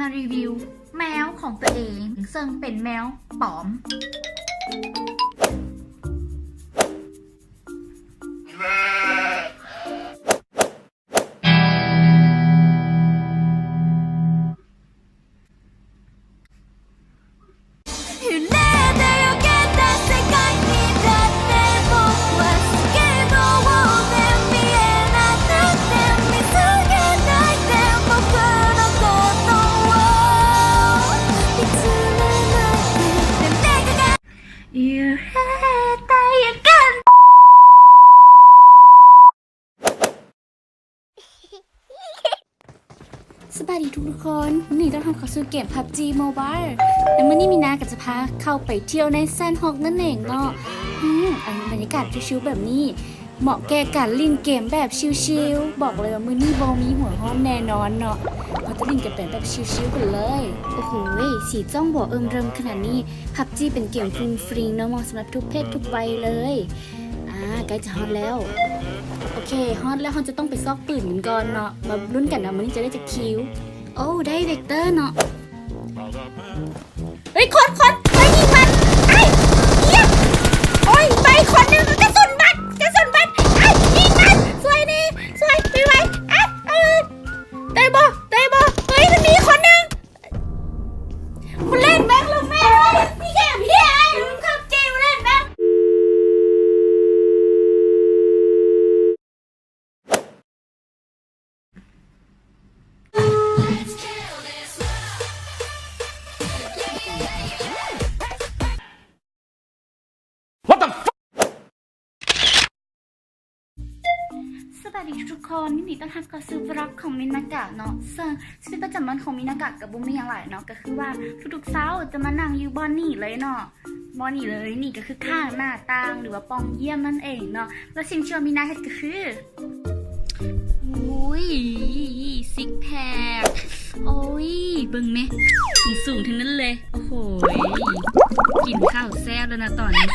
ມາຣີວິວແມວຂອງຕົວເອງ ເຊິ່ງເປັນແມວປອມ. ສະບາຍດີທຸກໆຄົນ ຍິນດີຕ້ອນຮັບເຂົ້າສູ່ເກມ PUBG Mobile ແລະ ມື້ນີ້ມີນາກໍຈະພາເຂົ້າໄປທ່ຽວໃນແຊນຮອກນັ້ນເອງເນາະ. ອືມ ອັນບັນຍາກາດຊິວໆແບບນີ້ ເໝາະແກ່ການຫຼິ້ນເກມແບບຊິວໆ. ບອກເລີຍວ່າມື້ນີ້ບໍ່ມີຫົວຮ້ອນແນ່ນອນເນາະ. ເຮົາຈະຫຼິ້ນກັນໄປແບບຊິວໆກັນເລີຍ. ໂອ້ໂຫ ສີຈ້ອງບໍ່ເອີ້ມເລີ່ມຂະໜາດນີ້. PUBG ເປັນເກມຟຸ້ງຟຣິງເນາະ ເໝາະສຳລັບທຸກເພດທຸກໄວເລີຍ. ອາ ໃກ້ຈະຮອດແລ້ວ. ໂອເຄ ຮອດແລ້ວ ເຮົາຈະຕ້ອງໄປຊອກປືນກັນກ່ອນເນາະ. ມາລຸ້ນກັນວ່າມື້ນີ້ຈະໄດ້ຈັກຄິວ. ໂອ້ ໄດ້ເວັກເຕີເນາະ. ເຮີ້ຍ ຄົນ ຄົນ ເຮີ້ຍ ຍິງມັນ ໄອ້ ເອີຍ ໂອ້ຍ ໄປຄົນໜຶ່ງ ກະສຸນບັດ ກະສຸນບັດ ໄອ້ ຍິງມັນ ຊ່ວຍແດ່ ຊ່ວຍ ໄວໆ ໄອ້ ເອີຍ ໄດ້ບໍ່ ໄດ້ບໍ່ ເຮີ້ຍ ມັນມີຄົນໜຶ່ງ ກູເລ່ນແມ່ງ ລູກແມ່ເອີຍ ຊິເກັບເຫຍ ເອີຍ ມຶງຂັບເກມເລ່ນແມ່ງ. ສະບາຍດີທຸກໆຄົນ ຍິນດີຕ້ອນຮັບເຂົ້າສູ່ວລັອກຂອງມິນນາກະເນາະ. ເຊິ່ງຊີວິດປະຈຳວັນຂອງມິນນາກະກໍບໍ່ມີຫຍັງຫຼາຍເນາະ ກໍຄືວ່າທຸກໆເຊົ້າຈະມານັ່ງຢູ່ບ່ອນນີ້ເລີຍເນາະ. ບໍ່ນີ້ເລີຍ ນີ້ກໍຄືຂ້າງໜ້າຕ່າງ ຫຼືວ່າປ່ອງຢ້ຽມນັ້ນເອງເນາະ. ແລ້ວສິ່ງທີ່ວ່າມີໜ້າເຮັດກໍຄື ໂອ້ຍ ຊິກແພັກ ໂອ້ຍ ເບິ່ງແມ ສູງໆທັງນັ້ນເລີຍ. ໂອ້ໂຫ ກິນເຂົ້າແຊບແລ້ວນະຕອນນີ້.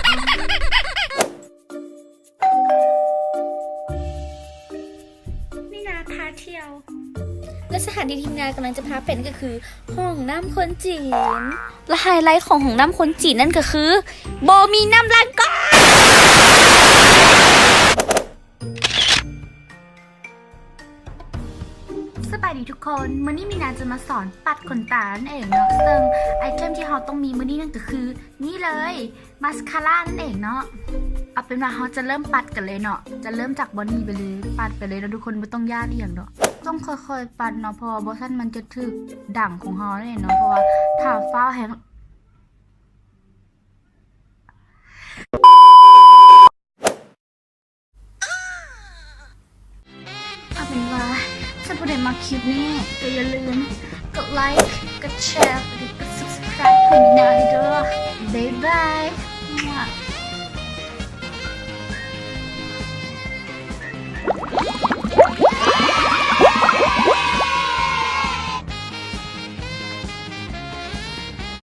ມີນາພາທ່ຽວ ແລະ ສະຖານທີ່ທີ່ມີນາກຳລັງຈະພາໄປນັ້ນກໍຄືຫ້ອງນ້ຳຄົນຈີນ ແລະ ໄຮໄລຂອງຫ້ອງນ້ຳຄົນຈີນນັ້ນກໍຄື ບໍ່ມີນ້ຳລ້າງກ້ອນ. ສະບາຍດີທຸກຄົນ ມື້ນີ້ມີນາຈະມາສອນປັດຂົນຕານັ້ນເອງເນາະ. ເຊິ່ງໄອເທັມທີ່ເຮົາຕ້ອງມີມື້ນີ້ນັ້ນກໍຄື ນີ້ເລີຍ ມາສຄາຣານັ້ນເອງເນາະ. ເອົາເປັນວ່າເຮົາຈະເລີ່ມປັດກັນເລີຍເນາະ ຈະເລີ່ມຈາກບ່ອນນີ້ໄປເລີຍ ປັດໄປເລີຍເນາະທຸກຄົນ ບໍ່ຕ້ອງຢ້ານອີ່ຫຍັງດອກ. ຕ້ອງຄ່ອຍໆປັດເນາະ ເພາະວ່າບໍ່ຊັ້ນມັນຈະຖືກດັງຂອງເຮົາເດ້ເນາະ ເພາະວ່າຖ້າຟ້າວແຮງ. ເອົາເປັນວ່າ ຖ້າຜູ້ໃດມັກຄລິບນີ້ ກໍຢ່າລືມກົດໄລ ກົດແຊ ແລະ ກົດຊັບສະຄຣາຍໃຫ້ມີນາເດີ. ບາຍບາຍ.